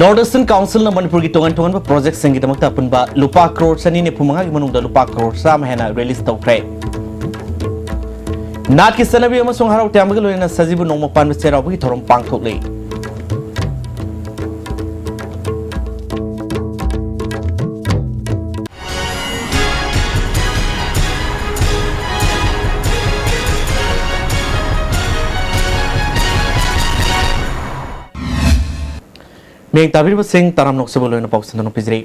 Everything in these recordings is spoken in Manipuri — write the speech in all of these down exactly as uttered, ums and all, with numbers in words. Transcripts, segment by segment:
North Eastern Councilꯅ ꯃꯅꯤꯄꯨꯔꯒꯤ ꯇꯣꯉꯥꯟ ꯇꯣꯉꯥꯟꯕ ꯄ꯭ꯔꯣꯖꯦꯛꯁꯤꯡꯒꯤꯗꯃꯛꯇ ꯑꯄꯨꯟꯕ ꯂꯨꯄꯥ ꯀ꯭ꯔꯣꯔ ꯆꯅꯤ ꯅꯤꯐꯨ ꯃꯉꯥꯒꯤ ꯃꯅꯨꯡꯗ ꯂꯨꯄꯥ ꯀ꯭ꯔꯣꯔ ꯆꯥꯝꯃ ꯍꯦꯟꯅ ꯔꯤꯂꯤꯖ ꯇꯧꯈ꯭ꯔꯦ꯫ ꯅꯥꯠꯀꯤ ꯆꯠꯅꯕꯤ ꯑꯃꯁꯨꯡ ꯍꯔꯥꯎ ꯇꯌꯥꯝꯕꯒ ꯂꯣꯏꯅꯅ ꯁꯖꯤꯕꯨ ꯅꯣꯡꯃ ꯄꯥꯟꯕ ꯆꯩꯔꯥꯎꯕꯒꯤ ꯊꯧꯔꯝ ꯄꯥꯡꯊꯣꯛꯂꯤ꯫ ꯃꯤꯌꯦꯡ ꯇꯥꯕꯤꯔꯤꯕꯁꯤꯡ ꯇꯔꯥꯝꯅ ꯑꯣꯛꯆꯕ ꯂꯣꯏꯅ ꯄꯥꯎ ꯁꯟꯗꯣꯛꯅ ꯄꯤꯖꯔꯤ꯫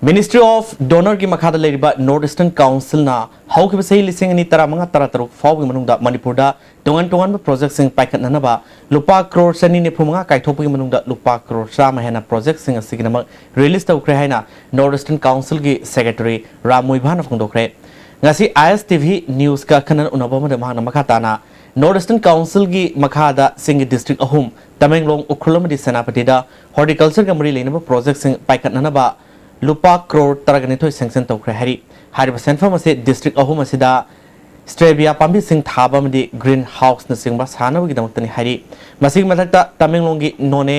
Ministry of DoNERꯒꯤ ꯃꯈꯥꯗ ꯂꯩꯔꯤꯕ North Eastern Councilꯅ ꯍꯧꯈꯤꯕ ꯆꯍꯤ ꯂꯤꯁꯤꯡ ꯑꯅꯤ ꯇꯔꯥꯃꯉꯥ ꯇꯔꯥꯇꯔꯨꯛ ꯐꯥꯎꯕꯒꯤ ꯃꯅꯨꯡꯗ ꯃꯅꯤꯄꯨꯔꯗ ꯇꯣꯉꯥꯟ ꯇꯣꯉꯥꯟꯕ ꯄ꯭ꯔꯣꯖꯦꯛꯁꯤꯡ ꯄꯥꯏꯈꯠꯅꯅꯕ ꯂꯨꯄꯥ ꯀ꯭ꯔꯣꯔ ꯆꯅꯤ ꯅꯤꯐꯨ ꯃꯉꯥ ꯀꯥꯏꯊꯣꯛꯄꯒꯤ ꯃꯅꯨꯡꯗ ꯂꯨꯄꯥ ꯀ꯭ꯔꯣꯔ ꯆꯥꯝꯃ ꯍꯦꯟꯅ ꯄ꯭ꯔꯣꯖꯦꯛꯁꯤꯡ ꯑꯁꯤꯒꯤꯗꯃꯛ ꯔꯤꯂꯤꯖ ꯇꯧꯈ꯭ꯔꯦ ꯍꯥꯏꯅ North Eastern Councilꯒꯤ ꯁꯦꯀ꯭ꯔꯦꯇꯔꯤ ꯔꯥꯝ ꯃꯨꯏꯚꯥꯅ ꯐꯣꯡꯗꯣꯛꯈ꯭ꯔꯦ꯫ ꯉꯁꯤ ISTV Newsꯀ ꯑꯈꯟꯅꯅ ꯎꯅꯕ ꯑꯃꯗ ꯃꯍꯥꯛꯅ ꯃꯈꯥ ꯇꯥꯅ North Eastern Councilꯒꯤ ꯃꯈꯥꯗ ꯆꯤꯡꯒꯤ district ꯑꯍꯨꯝ, ꯇꯃꯦꯡꯂꯣꯡ, ꯎꯈ꯭ꯔꯨꯜ ꯑꯃꯗꯤ ꯁꯦꯅꯥꯄꯇꯤꯗ horticultureꯒ ꯃꯔꯤ ꯂꯩꯅꯕ ꯄ꯭ꯔꯣꯖꯦꯛꯁꯤꯡ ꯄꯥꯏꯈꯠꯅꯅꯕ ꯂꯨꯄꯥ ꯀ꯭ꯔꯣꯔ ꯇꯔꯥꯒ ꯅꯤꯊꯣꯏ sanction ꯇꯧꯈ꯭ꯔꯦ ꯍꯥꯏꯔꯤ꯫ ꯍꯥꯏꯔꯤꯕ ꯁꯦꯟꯐꯝ ꯑꯁꯤ district ꯑꯍꯨꯝ ꯑꯁꯤꯗ stevia ꯄꯥꯝꯕꯤꯁꯤꯡ ꯊꯥꯕ ꯑꯃꯗꯤ green houseꯅꯆꯤꯡꯕ ꯁꯥꯅꯕꯒꯤꯗꯃꯛꯇꯅꯤ ꯍꯥꯏꯔꯤ꯫ ꯃꯁꯤꯒꯤ ꯃꯊꯛꯇ ꯇꯃꯦꯡꯂꯣꯡꯒꯤ ꯅꯣꯅꯦ,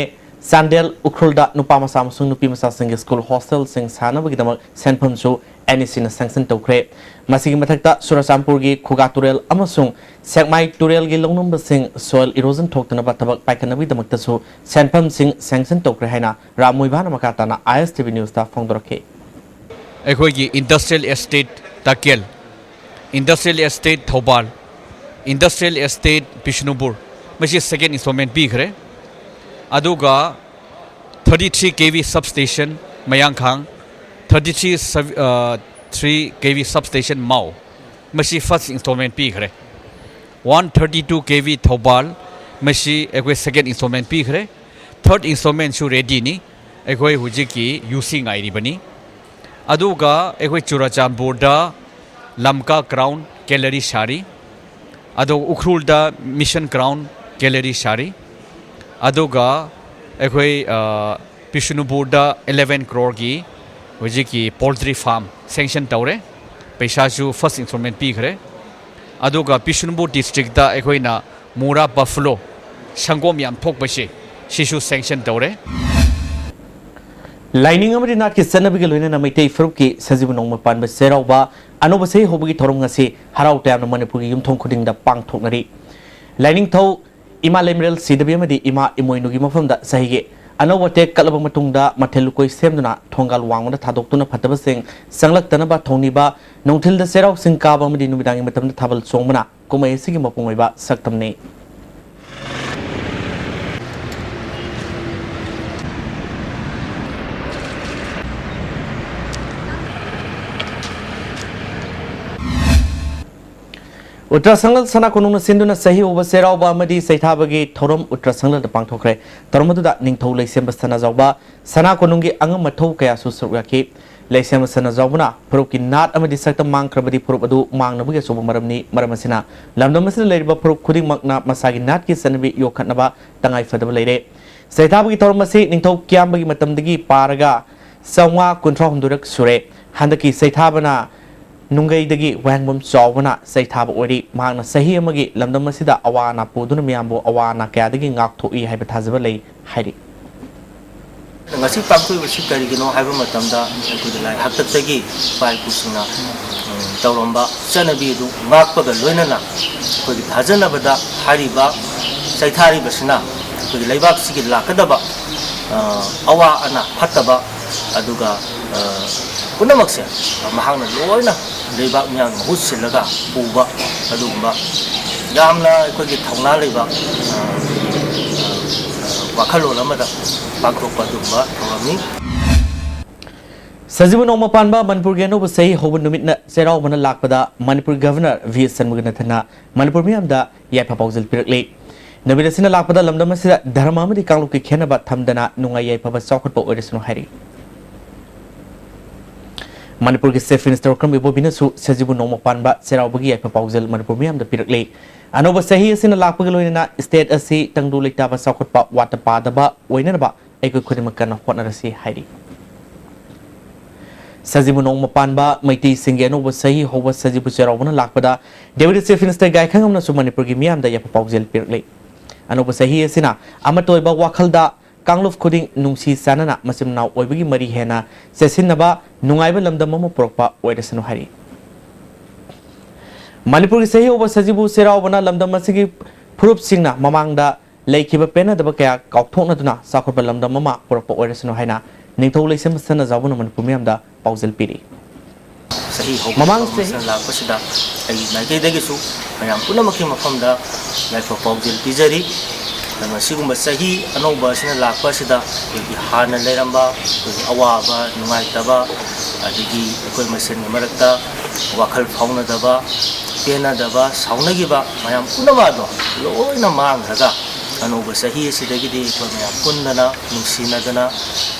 ꯆꯥꯟꯗꯦꯜ, ꯎꯈ꯭ꯔꯨꯜꯗ ꯅꯨꯄꯥ ꯃꯆꯥ ꯑꯃꯁꯨꯡ ꯅꯨꯄꯤ ꯃꯆꯥꯁꯤꯡꯒꯤ school hostelꯁꯤꯡ ꯁꯥꯅꯕꯒꯤꯗꯃꯛ ꯁꯦꯟꯐꯝꯁꯨ NECꯅ sanction ꯇꯧꯈ꯭ꯔꯦ꯫ ꯃꯁꯤꯒꯤ ꯃꯊꯛꯇ ꯆꯨꯔꯆꯥꯟꯄꯨꯔꯒꯤ ꯈꯨꯒꯥ ꯇꯨꯔꯦꯜ ꯑꯃꯁꯨꯡ ꯁꯦꯛꯃꯥꯏ ꯇꯨꯔꯦꯜꯒꯤ ꯂꯧꯅꯝꯕꯁꯤꯡ soil erosion ꯊꯣꯛꯇꯅꯕ ꯊꯕꯛ ꯄꯥꯏꯈꯠꯅꯕꯒꯤꯗꯃꯛꯇꯁꯨ ꯁꯦꯟꯐꯝꯁꯤꯡ sanction ꯇꯧꯈ꯭ꯔꯦ ꯍꯥꯏꯅ ꯔꯥꯝ ꯃꯨꯏꯚꯥꯅ ꯃꯈꯥ ꯇꯥꯅ ISTV Newsꯇ ꯐꯣꯡꯗꯣꯔꯛꯈꯤ꯫ ꯑꯩꯈꯣꯏꯒꯤ industrial estate ꯇꯥꯀꯦꯜ, industrial estate Thoubal, industrial estate Bishnupur, ꯃꯁꯤ second installment ꯄꯤꯈ꯭ꯔꯦ꯫ ꯑꯗꯨꯒ thirty three KV substation ꯃꯌꯥꯡꯈꯥꯡ, thirty three, uh, three KV substation ꯃꯥꯎ, ꯃꯁꯤ first installment ꯄꯤꯈ꯭ꯔꯦ꯫ One thirty two KV Thoubal, ꯃꯁꯤ ꯑꯩꯈꯣꯏ second installment ꯄꯤꯈ꯭ꯔꯦ꯫ Third installmentꯁꯨ readyꯅꯤ꯫ ꯑꯩꯈꯣꯏ ꯍꯧꯖꯤꯛꯀꯤ UC ꯉꯥꯏꯔꯤꯕꯅꯤ꯫ ꯑꯗꯨꯒ ꯑꯩꯈꯣꯏ ꯆꯨꯔꯆꯥꯟꯄꯨꯔꯗ ꯂꯝꯀꯥ ground gallery ꯁꯥꯔꯤ, ꯑꯗꯨꯒ ꯎꯈ꯭ꯔꯨꯜꯗ mission ground gallery ꯁꯥꯔꯤ, ꯑꯗꯨꯒ ꯑꯩꯈꯣꯏ, ꯑ, ꯕꯤꯁꯅꯨꯄꯨꯔꯗ eleven crore ꯍꯧꯖꯤꯛꯀꯤ poultry farm sanction ꯇꯧꯔꯦ, ꯄꯩꯁꯥꯁꯨ first installment ꯄꯤꯈ꯭ꯔꯦ꯫ ꯑꯗꯨꯒ ꯕꯤꯁꯅꯨꯄꯨꯔ districtꯇ ꯑꯩꯈꯣꯏꯅ ꯃꯨꯔꯥ buffalo, ꯁꯪꯒꯣꯝ ꯌꯥꯝ ꯊꯣꯛꯄꯁꯦ, ꯁꯤꯁꯨ sanction ꯇꯧꯔꯦ꯫ ꯂꯥꯏꯅꯤꯡ ꯑꯃꯗꯤ ꯅꯥꯠꯀꯤ ꯆꯠꯅꯕꯤꯒ ꯂꯣꯏꯅꯅ ꯃꯩꯇꯩ ꯐꯨꯔꯨꯞꯀꯤ ꯁꯖꯤꯕꯨ ꯅꯣꯡꯃ ꯄꯥꯟꯕ ꯆꯩꯔꯥꯎꯕ ꯑꯅꯧꯕ ꯆꯍꯤ ꯍꯧꯕꯒꯤ ꯊꯧꯔꯝ ꯉꯁꯤ ꯍꯔꯥꯎ ꯇꯌꯥꯝꯅ ꯃꯅꯤꯄꯨꯔꯒꯤ ꯌꯨꯝꯊꯣꯡ ꯈꯨꯗꯤꯡꯗ ꯄꯥꯡꯊꯣꯛꯅꯔꯤ꯫ ꯂꯥꯏꯅꯤꯡꯊꯧ ꯏꯃꯥ ꯂꯩꯃꯔꯦꯜ ꯁꯤꯗꯕꯤ ꯑꯃꯗꯤ ꯏꯃꯥ ꯏꯃꯣꯏꯅꯨꯒꯤ ꯃꯐꯝꯗ ꯆꯍꯤꯒꯤ ꯑꯅꯧꯕ ꯇꯦꯛ ꯀꯠꯂꯕ ꯃꯇꯨꯡꯗ ꯃꯊꯦꯜ ꯂꯨꯀꯣꯏ ꯁꯦꯝꯗꯨꯅ ꯊꯣꯡꯒꯥꯜ ꯋꯥꯡꯃꯗ ꯊꯥꯗꯣꯛꯇꯨꯅ ꯐꯠꯇꯕꯁꯤꯡ ꯆꯪꯂꯛꯇꯅꯕ ꯊꯧꯅꯤꯕ ꯅꯨꯡꯊꯤꯜꯗ ꯆꯩꯔꯥꯎ ꯆꯤꯡ ꯀꯥꯕ ꯑꯃꯗꯤ ꯅꯨꯃꯤꯗꯥꯡꯒꯤ ꯃꯇꯝꯗ ꯊꯥꯕꯜ ꯆꯣꯡꯕꯅ ꯀꯨꯝꯍꯩ ꯑꯁꯤꯒꯤ ꯃꯄꯨꯡ ꯑꯣꯏꯕ ꯁꯛꯇꯝꯅꯤ꯫ ꯎꯇ꯭ꯔꯥꯁꯪꯂ ꯁꯅꯥ ꯀꯣꯅꯨꯡꯅ ꯁꯤꯟꯗꯨꯅ ꯆꯍꯤ ꯍꯧꯕ ꯆꯩꯔꯥꯎꯕ ꯑꯃꯗꯤ ꯁꯩꯊꯥꯕꯒꯤ ꯊꯧꯔꯝ ꯎꯇ꯭ꯔꯥꯁꯪꯂꯗ ꯄꯥꯡꯊꯣꯛꯈ꯭ꯔꯦ꯫ ꯊꯧꯔꯝ ꯑꯗꯨꯗ ꯅꯤꯡꯊꯧ ꯂꯩꯁꯦꯝꯕ ꯁꯅꯥꯖꯥꯎꯕ, ꯁꯅꯥ ꯀꯣꯅꯨꯡꯒꯤ ꯑꯉꯝ ꯃꯊꯧ ꯀꯌꯥꯁꯨ ꯁꯔꯨꯛ ꯌꯥꯈꯤ꯫ ꯂꯩꯁꯦꯝꯕ ꯁꯅꯥꯖꯥꯎꯕꯅ ꯐꯨꯔꯨꯞꯀꯤ ꯅꯥꯠ ꯑꯃꯗꯤ ꯁꯛꯇꯝ ꯃꯥꯡꯈ꯭ꯔꯕꯗꯤ ꯐꯨꯔꯨꯞ ꯑꯗꯨ ꯃꯥꯡꯅꯕꯒꯤ ꯑꯆꯧꯕ ꯃꯔꯝꯅꯤ꯫ ꯃꯔꯝ ꯑꯁꯤꯅ ꯂꯝꯗꯝ ꯑꯁꯤꯗ ꯂꯩꯔꯤꯕ ꯐꯨꯔꯨꯞ ꯈꯨꯗꯤꯡꯃꯛꯅ ꯃꯁꯥꯒꯤ ꯅꯥꯠꯀꯤ ꯆꯠꯅꯕꯤ ꯌꯣꯛꯈꯠꯅꯕ ꯇꯉꯥꯏ ꯐꯗꯕ ꯂꯩꯔꯦ꯫ ꯁꯩꯊꯥꯕꯒꯤ ꯊꯧꯔꯝ ꯑꯁꯤ ꯅꯤꯡꯊꯧ ꯀꯤꯌꯥꯝꯕꯒꯤ ꯃꯇꯝꯗꯒꯤ ꯄꯥꯔꯒ ꯆꯥꯝꯃꯉꯥ ꯀꯨꯟꯊ꯭ꯔꯥ ꯍꯨꯝꯗꯣꯏꯔꯛ ꯁꯨꯔꯦ꯫ ꯍꯟꯗꯛꯀꯤ ꯁꯩꯊꯥꯕꯅ ꯅꯨꯡꯒꯩꯗꯒꯤ ꯋꯥꯍꯦꯡꯕꯝ ꯆꯥꯎꯕꯅ ꯁꯩꯊꯥꯕ ꯑꯣꯏꯔꯤ꯫ ꯃꯍꯥꯛꯅ ꯆꯍꯤ ꯑꯃꯒꯤ ꯂꯝꯗꯝ ꯑꯁꯤꯗ ꯑꯋꯥ ꯑꯅꯥ ꯄꯨꯗꯨꯅ ꯃꯤꯌꯥꯝꯕꯨ ꯑꯋꯥ ꯑꯅꯥ ꯀꯌꯥꯗꯒꯤ ꯉꯥꯛꯊꯣꯛꯏ ꯍꯥꯏꯕ ꯊꯥꯖꯕ ꯂꯩ ꯍꯥꯏꯔꯤ꯫ ꯉꯁꯤ ꯄꯥꯡꯊꯣꯛꯏꯕꯁꯤ ꯀꯔꯤꯒꯤꯅꯣ ꯍꯥꯏꯕ ꯃꯇꯝꯗ, ꯑꯩꯈꯣꯏꯒꯤ ꯂꯥꯏ ꯍꯥꯛꯇꯛꯇꯒꯤ ꯏꯄꯥ ꯏꯄꯨꯁꯤꯡꯅ, ꯎꯝ, ꯇꯧꯔꯝꯕ ꯆꯠꯅꯕꯤ ꯑꯗꯨ ꯉꯥꯛꯄꯒ ꯂꯣꯏꯅꯅ, ꯑꯩꯈꯣꯏꯒꯤ ꯊꯥꯖꯅꯕꯗ ꯍꯥꯏꯔꯤꯕ ꯆꯩꯊꯥꯔꯤꯕꯁꯤꯅ ꯑꯩꯈꯣꯏꯒꯤ ꯂꯩꯕꯥꯛꯁꯤꯒꯤ ꯂꯥꯛꯀꯗꯕ, ꯑ, ꯑꯋꯥ ꯑꯅꯥ ꯐꯠꯇꯕ, ꯑꯗꯨꯒ, ꯑ, ꯄꯨꯝꯅꯃꯛꯁꯦ ꯃꯍꯥꯛꯅ ꯂꯣꯏꯅ ꯂꯩꯕꯥꯛ ꯃꯤꯌꯥꯝꯒꯤ ꯃꯍꯨꯠ ꯁꯤꯜꯂꯒ ꯄꯨꯕ, ꯑꯗꯨꯒꯨꯝꯕ ꯌꯥꯝꯅ ꯑꯩꯈꯣꯏꯒꯤ ꯊꯧꯅꯥ ꯂꯩꯕ, ꯑ, ꯑ, ꯋꯥꯈꯜꯂꯣꯟ ꯑꯃꯗ ꯄꯥꯡꯊꯣꯛꯄ ꯑꯗꯨꯒꯨꯝꯕ ꯊꯧꯔꯝꯅꯤ꯫ ꯁꯖꯤꯕꯨ ꯅꯣꯡꯃ ꯄꯥꯟꯕ ꯃꯅꯤꯄꯨꯔꯒꯤ ꯑꯅꯧꯕ ꯆꯍꯤ ꯍꯧꯕ ꯅꯨꯃꯤꯠꯅ ꯆꯩꯔꯥꯎꯕꯅ ꯂꯥꯛꯄꯗ ꯃꯅꯤꯄꯨꯔ ꯒꯚꯔꯅꯔ ꯚꯤ ꯑꯦꯁ ꯁꯟꯃꯨꯒꯅꯥꯊꯟꯅ ꯃꯅꯤꯄꯨꯔ ꯃꯤꯌꯥꯝꯗ ꯌꯥꯏꯐ ꯄꯥꯎꯖꯦꯜ ꯄꯤꯔꯛꯂꯤ꯫ ꯅꯨꯃꯤꯠ ꯑꯁꯤꯅ ꯂꯥꯛꯄꯗ ꯂꯝꯗꯝ ꯑꯁꯤꯗ ꯙꯔꯃ ꯑꯃꯗꯤ ꯀꯥꯡꯂꯨꯞꯀꯤ ꯈꯦꯟꯅꯕ ꯊꯝꯗꯅ ꯅꯨꯡꯉꯥꯏ ꯌꯥꯏꯐꯕ ꯆꯥꯎꯈꯠꯄ ꯑꯣꯏꯔꯁꯅꯨ ꯍꯥꯏꯔꯤ꯫ ꯃꯅꯤꯄꯨꯔꯒꯤ ꯆꯤꯐ ꯃꯤꯅꯤꯁꯇꯔ ꯑꯣꯀ꯭ꯔꯝ ꯏꯕꯣꯕꯤꯅꯁꯨ ꯁꯖꯤꯕꯨ ꯅꯣꯡꯃ ꯄꯥꯟꯕ ꯆꯩꯔꯥꯎꯕꯒꯤ ꯌꯥꯏꯐ ꯄꯥꯎꯖꯦꯜ ꯃꯅꯤꯄꯨꯔ ꯃꯤꯌꯥꯝꯗ ꯄꯤꯔꯛꯂꯤ꯫ ꯑꯅꯧꯕ ꯆꯍꯤ ꯑꯁꯤꯅ ꯂꯥꯛꯄꯒ ꯂꯣꯏꯅꯅ ꯁ꯭ꯇꯦꯠ ꯑꯁꯤ ꯇꯪꯗꯨ ꯂꯩꯇꯥꯕ ꯆꯥꯎꯈꯠꯄ ꯋꯥꯠꯇ ꯄꯥꯗꯕ ꯑꯣꯏꯅꯅꯕ ꯑꯩꯈꯣꯏ ꯈꯨꯗꯤꯡꯃꯛ ꯀꯟꯅ ꯍꯣꯠꯅꯔꯁꯤ ꯍꯥꯏꯔꯤ꯫ ꯁꯖꯤꯕꯨ ꯅꯣꯡꯃ ꯄꯥꯟꯕ ꯃꯩꯇꯩꯁꯤꯡꯒꯤ ꯑꯅꯧꯕ ꯆꯍꯤ ꯍꯧꯕ ꯁꯖꯤꯕꯨ ꯆꯩꯔꯥꯎꯕꯅ ꯂꯥꯛꯄꯗ ꯗꯦꯄ꯭ꯌꯨꯇꯤ ꯆꯤꯐ ꯃꯤꯅꯤꯁꯇꯔ ꯒꯥꯏꯈꯪꯉꯝꯅꯁꯨ ꯃꯅꯤꯄꯨꯔꯒꯤ ꯃꯤꯌꯥꯝꯗ ꯌꯥꯏꯐ ꯄꯥꯎꯖꯦꯜ ꯄꯤꯔꯛꯂꯤ꯫ ꯑꯅꯧꯕ ꯆꯍꯤ ꯑꯁꯤꯅ ꯑꯃꯠꯇ ꯑꯣꯏꯕ ꯋꯥꯈꯜꯗ ꯀꯥꯡꯂꯨꯞ ꯈꯨꯗꯤꯡ ꯅꯨꯡꯁꯤ ꯆꯥꯟꯅꯅ ꯃꯆꯤꯟ ꯃꯅꯥꯎ ꯑꯣꯏꯕꯒꯤ ꯃꯔꯤ ꯍꯦꯟꯅ ꯆꯦꯠꯁꯤꯟꯅꯕ ꯅꯨꯡꯉꯥꯏꯕ ꯂꯝꯗꯝ ꯑꯃ ꯄꯨꯔꯛꯄ ꯑꯣꯏꯔꯁꯅꯨ ꯍꯥꯏꯔꯤ꯫ ꯃꯅꯤꯄꯨꯔꯒꯤ ꯆꯍꯤ ꯍꯧꯕ ꯁꯖꯤꯕꯨ ꯆꯩꯔꯥꯎꯕꯅ ꯂꯝꯗꯝ ꯑꯁꯤꯒꯤ ꯐꯨꯔꯨꯞꯁꯤꯡꯅ ꯃꯃꯥꯡꯗ ꯂꯩꯈꯤꯕ ꯄꯦꯟꯅꯗꯕ ꯀꯌꯥ ꯀꯥꯎꯊꯣꯛꯅꯗꯨꯅ ꯆꯥꯎꯈꯠꯄ ꯂꯝꯗꯝ ꯑꯃ ꯄꯨꯔꯛꯄ ꯑꯣꯏꯔꯁꯅꯨ ꯍꯥꯏꯅ ꯅꯤꯡꯊꯧ ꯂꯩꯁꯦꯝꯕ ꯁꯅꯥꯖꯥꯎꯕꯅ ꯃꯅꯤꯄꯨꯔ ꯃꯤꯌꯥꯝꯗ ꯄꯥꯎꯖꯦꯜ ꯄꯤꯔꯤ꯫ ꯆꯍꯤ ꯍꯧꯕ ꯃꯃꯥꯡ ꯆꯍꯤ ꯑꯁꯤꯅ ꯂꯥꯛꯄꯁꯤꯗ ꯑꯩꯒꯤ ꯃꯥꯏꯀꯩꯗꯒꯤꯁꯨ ꯃꯌꯥꯝ ꯄꯨꯝꯅꯃꯛꯀꯤ ꯃꯐꯝꯗ ꯌꯥꯏꯐ ꯄꯥꯎꯖꯦꯜ ꯄꯤꯖꯔꯤ꯫ ꯑꯗꯨꯅ ꯁꯤꯒꯨꯝꯕ ꯆꯍꯤ ꯑꯅꯧꯕ ꯑꯁꯤꯅ ꯂꯥꯛꯄ ꯑꯁꯤꯗ ꯑꯩꯈꯣꯏꯒꯤ ꯍꯥꯟꯅ ꯂꯩꯔꯝꯕ ꯑꯩꯈꯣꯏꯒꯤ ꯑꯋꯥꯕ, ꯅꯨꯡꯉꯥꯏꯇꯕ, ꯑꯗꯒꯤ ꯑꯩꯈꯣꯏ ꯃꯁꯦꯟꯒꯤ ꯃꯔꯛꯇ ꯋꯥꯈꯜ ꯐꯥꯎꯅꯗꯕ, ꯄꯦꯟꯅꯗꯕ, ꯁꯥꯎꯅꯈꯤꯕ ꯃꯌꯥꯝ ꯄꯨꯝꯅꯃꯛ ꯑꯗꯣ ꯂꯣꯏꯅ ꯃꯥꯡꯈ꯭ꯔꯒ ꯑꯅꯧꯕ ꯆꯍꯤ ꯑꯁꯤꯗꯒꯤꯗꯤ ꯑꯩꯈꯣꯏ ꯃꯌꯥꯝ ꯄꯨꯟꯗꯅ, ꯅꯨꯡꯁꯤꯅꯗꯅ,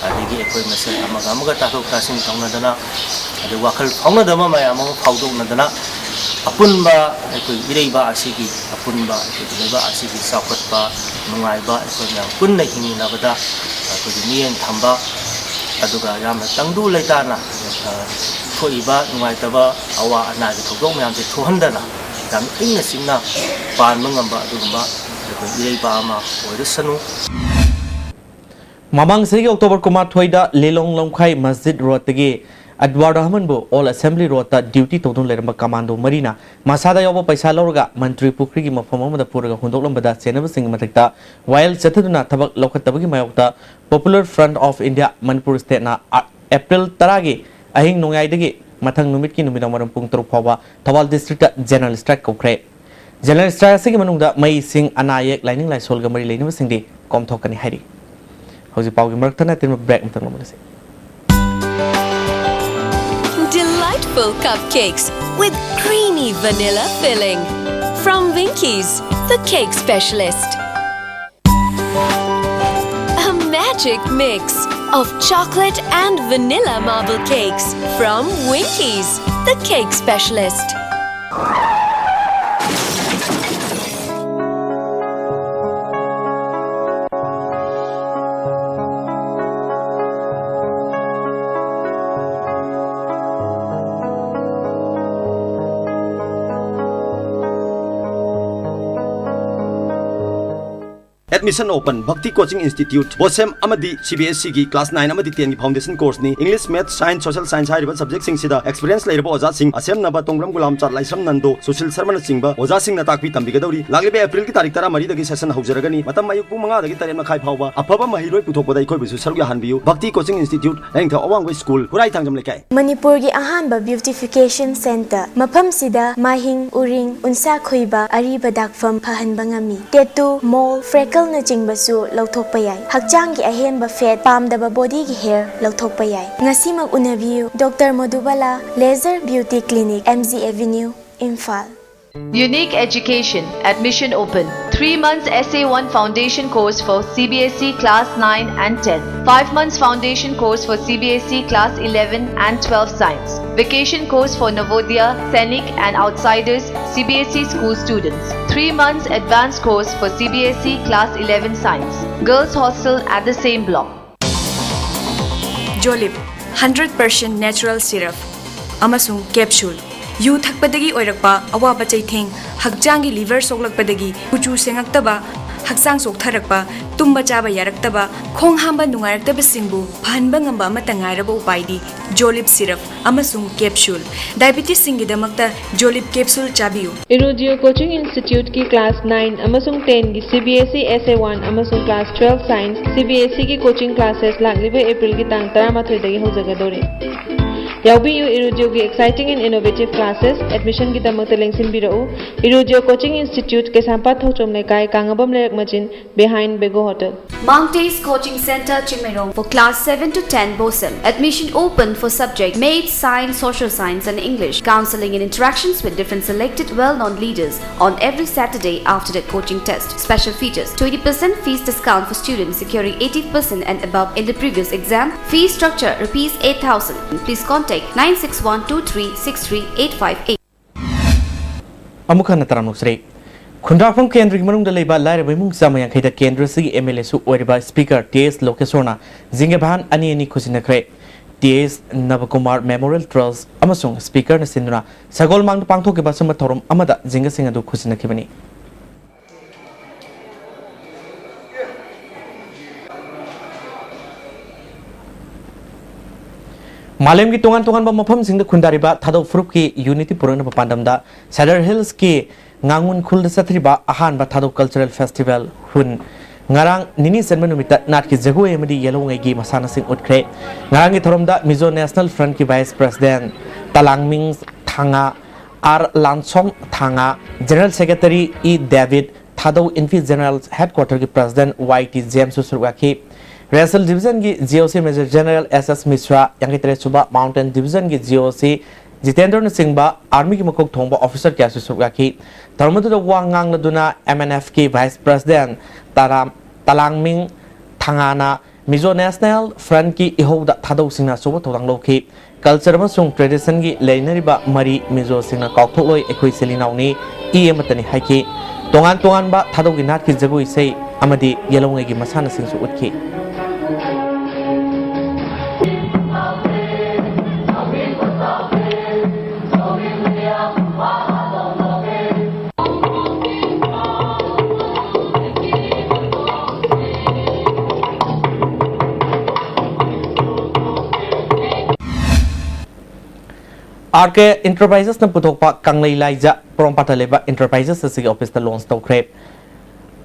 ꯑꯗꯒꯤ ꯑꯩꯈꯣꯏ ꯃꯁꯦꯟ ꯑꯃꯒ ꯑꯃꯒ ꯇꯥꯊꯣꯛ ꯇꯥꯁꯤꯟ ꯇꯧꯅꯗꯅ, ꯑꯗꯩ ꯋꯥꯈꯜ ꯐꯥꯎꯅꯗꯕ ꯃꯌꯥꯝ ꯑꯃ ꯐꯥꯎꯗꯣꯛꯅꯗꯅ, ꯑꯄꯨꯟꯕ ꯑꯩꯈꯣꯏ ꯏꯔꯩꯕꯥꯛ ꯑꯁꯤꯒꯤ, ꯑꯄꯨꯟꯕ ꯑꯩꯈꯣꯏꯒꯤ ꯂꯩꯕꯥꯛ ꯑꯁꯤꯒꯤ ꯆꯥꯎꯈꯠꯄ, ꯅꯨꯡꯉꯥꯏꯕ, ꯑꯩꯈꯣꯏ ꯃꯌꯥꯝ ꯄꯨꯟꯅ ꯍꯤꯡꯃꯤꯟꯅꯕꯗ ꯑꯩꯈꯣꯏꯒꯤ ꯃꯤꯠꯌꯦꯡ ꯊꯝꯕ, ꯑꯗꯨꯒ ꯌꯥꯝꯅ ꯇꯪꯗꯨ ꯂꯩꯇꯥꯅ, ꯑ, ꯊꯣꯛꯏꯕ ꯅꯨꯡꯉꯥꯏꯇꯕ ꯑꯋꯥ ꯑꯅꯥꯒꯤ ꯊꯧꯗꯣꯛ ꯃꯌꯥꯝꯁꯦ ꯊꯣꯛꯍꯟꯗꯅ ꯌꯥꯝ ꯏꯪꯅ ꯆꯤꯛꯅ ꯄꯥꯟꯕ ꯉꯝꯕ ꯑꯗꯨꯒꯨꯝꯕ ꯑꯩꯈꯣꯏ ꯏꯔꯩꯕꯥꯛ ꯑꯃ ꯑꯣꯏꯔꯁꯅꯨ꯫ ꯃꯃꯥꯡ ꯆꯍꯤꯒꯤ ꯑꯣꯛꯇꯣꯕꯔ ꯀꯨꯟꯃꯥꯊꯣꯏꯗ ꯂꯤꯂꯣꯡ ꯂꯝꯈꯥꯏ ꯃꯁꯖꯤꯗ ꯔꯣꯗꯇꯒꯤ ꯑꯗꯋꯥꯔ ꯔꯍꯃꯟꯕꯨ ꯑꯣꯜ ꯑꯁꯦꯝꯕ꯭ꯂꯤ ꯔꯣꯗꯇ ꯗ꯭ꯌꯨꯇꯤ ꯇꯧꯗꯨꯅ ꯂꯩꯔꯝꯕ ꯀꯃꯥꯟꯗꯣ ꯃꯔꯤꯅ ꯃꯁꯥꯗ ꯌꯥꯎꯕ ꯄꯩꯁꯥ ꯂꯧꯔꯒ ꯃꯟꯇ꯭ꯔꯤ ꯄꯨꯈ꯭ꯔꯤꯒꯤ ꯃꯐꯝ ꯑꯃꯗ ꯄꯨꯔꯒ ꯍꯨꯟꯗꯣꯛꯂꯝꯕꯗ ꯆꯦꯟꯅꯕꯁꯤꯡꯒꯤ ꯃꯊꯛꯇ ꯋꯥꯌꯦꯜ ꯆꯠꯊꯗꯨꯅ ꯊꯕꯛ ꯂꯧꯈꯠꯇꯕꯒꯤ ꯃꯥꯌꯣꯛꯇ Popular Front of India Manipur ꯁ꯭ꯇꯦꯠꯅ ꯑꯦꯄ꯭ꯔꯤꯜ ꯇꯔꯥꯒꯤ ꯑꯍꯤꯡ ꯅꯣꯡꯌꯥꯏꯗꯒꯤ ꯃꯊꯪ ꯅꯨꯃꯤꯠꯀꯤ ꯅꯨꯃꯤꯗꯥꯡ ꯋꯥꯏꯔꯝ ꯄꯨꯡ ꯇꯔꯨꯛ ꯐꯥꯎꯕ ꯊꯧꯕꯥꯜ ꯗꯤꯁꯇ꯭ꯔꯤꯛꯇ ꯖꯦꯅꯔꯦꯜ ꯁ꯭ꯇ꯭ꯔꯥꯏꯛ ꯀꯧꯈ꯭ꯔꯦ꯫ ꯖꯦꯅꯔꯦꯜ ꯁ꯭ꯇ꯭ꯔꯥꯏꯛ ꯑꯁꯤꯒꯤ ꯃꯅꯨꯡꯗ ꯃꯩ, ꯏꯁꯤꯡ, ꯑꯅꯥ ꯑꯌꯦꯛ, ꯂꯥꯏꯅꯤꯡ ꯂꯥꯏꯁꯣꯜꯒ ꯃꯔꯤ ꯂꯩꯅꯕꯁꯤꯡꯗꯤ ꯀꯣꯝꯊꯣꯛꯀꯅꯤ ꯍꯥꯏꯔꯤ꯫ ꯍꯧꯖꯤꯛ ꯄꯥꯎꯒꯤ ꯃꯔꯛ ꯊꯠꯅ ꯑꯇꯦꯟꯕ ꯕ꯭ꯔꯦꯛ ꯑꯃꯇꯪ ꯂꯧꯃꯤꯟꯅꯁꯤ꯫ Delightful cupcakes with creamy vanilla filling. From Winkies, the cake specialist. A magic mix of chocolate and vanilla marble cakes from Winkies, the cake specialist. Admission open. Bhakti Coaching Institute, BOSEM ꯑꯃꯗꯤ CBSEꯒꯤ class nine ꯑꯃꯗꯤ tenꯒꯤ foundation courseꯅꯤ꯫ English, Maths, Science, Social Science ꯍꯥꯏꯔꯤꯕ subjectꯁꯤꯡꯁꯤꯗ experience ꯂꯩꯔꯕ ꯑꯣꯖꯥꯁꯤꯡ, ꯑꯁꯦꯝꯅꯕ ꯇꯣꯡꯕ꯭ꯔꯝ ꯒꯨꯂꯥꯝꯆꯥꯠ, ꯂꯥꯏꯁ꯭ꯔꯝ ꯅꯟꯗꯣ, ꯁꯨꯁꯤꯜ ꯁꯔꯃꯅꯆꯤꯡꯕ ꯑꯣꯖꯥꯁꯤꯡꯅ ꯇꯥꯛꯄꯤ ꯇꯝꯕꯤꯒꯗꯧꯔꯤ꯫ ꯂꯥꯛꯂꯤꯕ Aprilꯒꯤ ꯇꯥꯔꯤꯛ ꯇꯔꯥꯃꯔꯤꯗꯒꯤ session ꯍꯧꯖꯔꯒꯅꯤ꯫ ꯃꯇꯝ ꯑꯌꯨꯛ ꯄꯨꯡ ꯃꯉꯥꯗꯒꯤ ꯇꯔꯦꯠ ꯃꯈꯥꯏ ꯐꯥꯎꯕ꯫ ꯑꯐꯕ ꯃꯍꯩꯔꯣꯏ ꯄꯨꯊꯣꯛꯄꯗ ꯑꯩꯈꯣꯏꯕꯨꯁꯨ ꯁꯔꯨꯛ ꯌꯥꯍꯟꯕꯤꯌꯨ꯫ Bhakti Coaching Institute, ꯂꯥꯏꯅꯤꯡꯊꯧ ꯑꯋꯥꯡꯕ school, ꯈꯨꯔꯥꯏ ꯊꯥꯡꯖꯝ ꯂꯩꯀꯥꯏ꯫ ꯃꯅꯤꯄꯨꯔꯒꯤ ꯑꯍꯥꯟꯕ beautification centre꯫ ꯃꯐꯝꯁꯤꯗ ꯃꯥꯏꯍꯤꯡ, ꯎꯔꯤꯡ, ꯎꯟꯁꯥ ꯈꯣꯏꯕ, ꯑꯔꯤꯕ ꯗꯥꯛꯐꯝ ꯐꯍꯟꯕ ꯉꯝꯃꯤ꯫ Tattoo, mole, freckleꯅꯆꯤꯡꯕꯁꯨ ꯂꯧꯊꯣꯛꯄ ꯌꯥꯏ꯫ ꯍꯛꯆꯥꯡꯒꯤ ꯑꯍꯦꯟꯕ fat, ꯄꯥꯝꯗꯕ bodyꯒꯤ hair ꯂꯧꯊꯣꯛꯄ ꯌꯥꯏ꯫ ꯉꯁꯤꯃꯛ ꯎꯅꯕꯤꯌꯨ꯫ Doctor Madhubala, Laser Beauty Clinic, MG Avenue, Imphal. Unique Education, admission open. Three months SA one foundation course for CBSE class nine and ten. Five months foundation course for CBSE class eleven and twelve science. Vacation course for Navodaya, Sainik and outsiders CBSE school students. Three months advanced course for CBSE class eleven science. Girls hostel at the same block. Jolib, hundred percent natural syrup ꯑꯃꯁꯨꯡ capsule꯫ ꯌꯨ ꯊꯛꯄꯗꯒꯤ ꯑꯣꯏꯔꯛꯄ ꯑꯋꯥꯕ ꯆꯩꯊꯦꯡ, ꯍꯛꯆꯥꯡꯒꯤ liver ꯁꯣꯛꯂꯛꯄꯗꯒꯤ ꯀꯨꯆꯨ ꯁꯦꯡꯉꯛꯇꯕ, ꯍꯛꯆꯥꯡ ꯆꯣꯛꯊꯔꯛꯄ, ꯇꯨꯝꯕ ꯆꯥꯕ ꯌꯥꯔꯛꯇꯕ, ꯈꯣꯡ ꯍꯥꯝꯕ ꯅꯨꯡꯉꯥꯏꯔꯛꯇꯕꯁꯤꯡꯕꯨ ꯐꯍꯟꯕ ꯉꯝꯕ ꯑꯃꯠꯇ ꯉꯥꯏꯔꯕ ꯎꯄꯥꯏꯗꯤ Jolib syrup ꯑꯃꯁꯨꯡ capsule꯫ Diabetesꯁꯤꯡꯒꯤꯗꯃꯛꯇ Jolib capsule ꯆꯥꯕꯤꯌꯨ꯫ Irudio Coaching Instituteꯀꯤ class nine ꯑꯃꯁꯨꯡ tenꯒꯤ CBSE SA one ꯑꯃꯁꯨꯡ class twelve science CBSEꯒꯤ coaching classes ꯂꯥꯛꯂꯤꯕ Aprilꯒꯤ ꯇꯥꯡ ꯇꯔꯥꯃꯥꯊꯣꯏꯗꯒꯤ ꯍꯧꯖꯒꯗꯧꯔꯤ꯫ ꯌꯥꯎꯕꯤꯌꯨ Irudioꯒꯤ exciting and innovative classes꯫ Admissionꯒꯤꯗꯃꯛꯇ ꯂꯦꯡꯁꯤꯟꯕꯤꯔꯛꯎ꯫ Irudio Coaching Institute, ꯀꯩꯁꯥꯝꯄꯥꯠ ꯊꯣꯡꯆꯣꯝ ꯂꯩꯀꯥꯏ, ꯀꯥꯉꯕꯝ ꯂꯩꯔꯛ ꯃꯆꯤꯟ, behind Bego Hotel. Mount Ace Coaching Centre, Chingmeirong, for class seven to ten BOSEM. Admission open for subject Maths, Science, Social Science and English. Counselling and interactions with different selected well-known leaders on every Saturday after the coaching test. Special features: twenty percent fees discount for students securing eighty percent and above in the previous exam. Fee structure: rupees eight thousand. Please contact nine six one two three six three eight five eight. ꯑꯃꯨꯛ ꯍꯟꯅ ꯇꯔꯥꯝꯅ ꯑꯣꯛꯆꯔꯤ꯫ ꯈꯨꯟꯗ꯭ꯔꯥꯛꯐꯝ ꯀꯦꯟꯗ꯭ꯔꯒꯤ ꯃꯅꯨꯡꯗ ꯂꯩꯕ ꯂꯥꯏꯔꯕ ꯏꯃꯨꯡ ꯆꯥꯝꯃ ꯌꯥꯡꯈꯩꯗ ꯀꯦꯟꯗ꯭ꯔꯁꯤꯒꯤ MLAꯁꯨ ꯑꯣꯏꯔꯤꯕ Speaker ꯇꯤ ꯑꯦꯁ ꯂꯣꯀꯦꯁꯣꯔꯅ ꯖꯤꯡꯒ ꯚꯥꯟ ꯑꯅꯤ ꯑꯅꯤ ꯈꯨꯖꯤꯟꯅꯈ꯭ꯔꯦ꯫ ꯇꯤ ꯑꯦꯁ ꯅꯕꯀꯨꯃꯥꯔ Memorial Trust ꯑꯃꯁꯨꯡ Speakerꯅ ꯁꯤꯟꯗꯨꯅ ꯁꯒꯣꯜꯃꯥꯡꯗ ꯄꯥꯡꯊꯣꯛꯈꯤꯕ ꯑꯁꯨꯝꯕ ꯊꯧꯔꯝ ꯑꯃꯗ ꯖꯤꯡꯒꯁꯤꯡ ꯑꯗꯨ ꯈꯨꯖꯤꯟꯅꯈꯤꯕꯅꯤ꯫ ꯃꯥꯂꯦꯝꯒꯤ ꯇꯣꯉꯥꯟ ꯇꯣꯉꯥꯟꯕ ꯃꯐꯝꯁꯤꯡꯗ ꯈꯨꯟꯗꯥꯔꯤꯕ ꯊꯥꯗꯧ ꯐꯨꯔꯨꯞꯀꯤ unity ꯄꯨꯔꯛꯅꯕ ꯄꯥꯟꯗꯝꯗ ꯁꯦꯗꯔ ꯍꯤꯜꯁꯀꯤ ꯉꯥꯉꯨꯟ ꯈꯨꯜꯗ ꯆꯠꯊꯔꯤꯕ ꯑꯍꯥꯟꯕ ꯊꯥꯗꯧ cultural festival ꯍꯨꯟ ꯉꯔꯥꯡ ꯅꯤꯅꯤ ꯆꯟꯕ ꯅꯨꯃꯤꯠꯇ ꯅꯥꯠꯀꯤ ꯖꯒꯣꯏ ꯑꯃꯗꯤ ꯌꯦꯜꯍꯧꯉꯩꯒꯤ ꯃꯁꯥꯟꯅꯁꯤꯡ ꯎꯠꯈ꯭ꯔꯦ꯫ ꯉꯔꯥꯡꯒꯤ ꯊꯧꯔꯝꯗ Mizo National Frontꯀꯤ vice president Tlangming Thanga, R Lansong Thanga, general secretary E ꯗꯦꯕꯤꯠ, ꯊꯥꯗꯧ ꯏꯟꯐꯤ general headquarterꯒꯤ president ꯋꯥꯏ ꯇꯤ ꯖꯦꯝꯁꯁꯨ ꯁꯔꯨꯛ ꯌꯥꯈꯤ꯫ Racial divisionꯒꯤ G O C major general S S ꯃꯤꯁ꯭ꯔꯥ, ꯌꯥꯡꯈꯩ ꯇꯔꯦꯠ ꯁꯨꯕ mountain divisionꯒꯤ G O C ꯖꯤꯇꯦꯟꯗ꯭ꯔꯅꯆꯤꯡꯕ armyꯒꯤ ꯃꯀꯣꯛ ꯊꯣꯡꯕ officer ꯀꯌꯥꯁꯨ ꯁꯔꯨꯛ ꯌꯥꯈꯤ꯫ ꯊꯧꯔꯝ ꯑꯗꯨꯗ ꯋꯥ ꯉꯥꯡꯂꯗꯨꯅ M N Fꯀꯤ vice president ꯇꯔꯥꯝ-, ꯇꯂꯥꯡꯃꯤꯡ ꯊꯥꯡꯉꯥꯅ Mizo National Frontꯀꯤ ꯏꯍꯧꯗ ꯊꯥꯗꯧꯁꯤꯡꯅ ꯑꯆꯧꯕ ꯊꯧꯗꯥꯡ ꯂꯧꯈꯤ꯫ Culture ꯑꯃꯁꯨꯡ traditionꯒꯤ ꯂꯩꯅꯔꯤꯕ ꯃꯔꯤ ꯃꯤꯖꯣꯁꯤꯡꯅ ꯀꯥꯎꯊꯣꯛꯂꯣꯏ, ꯑꯩꯈꯣꯏ ꯏꯆꯤꯜ ꯏꯅꯥꯎꯅꯤ, ꯏ ꯑꯃꯠꯇꯅꯤ ꯍꯥꯏꯈꯤ꯫ ꯇꯣꯉꯥꯟ ꯇꯣꯉꯥꯟꯕ ꯊꯥꯗꯧꯒꯤ ꯅꯥꯠꯀꯤ ꯖꯒꯣꯏ ꯏꯁꯩ ꯑꯃꯗꯤ ꯌꯦꯜꯍꯧꯉꯩꯒꯤ ꯃꯁꯥꯟꯅꯁꯤꯡꯁꯨ ꯎꯠꯈꯤ꯫ R K Enterprisesꯅ ꯄꯨꯊꯣꯛꯄ ꯀꯪꯂꯩ ꯂꯥꯏꯖ ꯄꯣꯔꯣꯝꯄꯥꯠꯇ ꯂꯩꯕ enterprises ꯑꯁꯤꯒꯤ officeꯇ launch ꯇꯧꯈ꯭ꯔꯦ꯫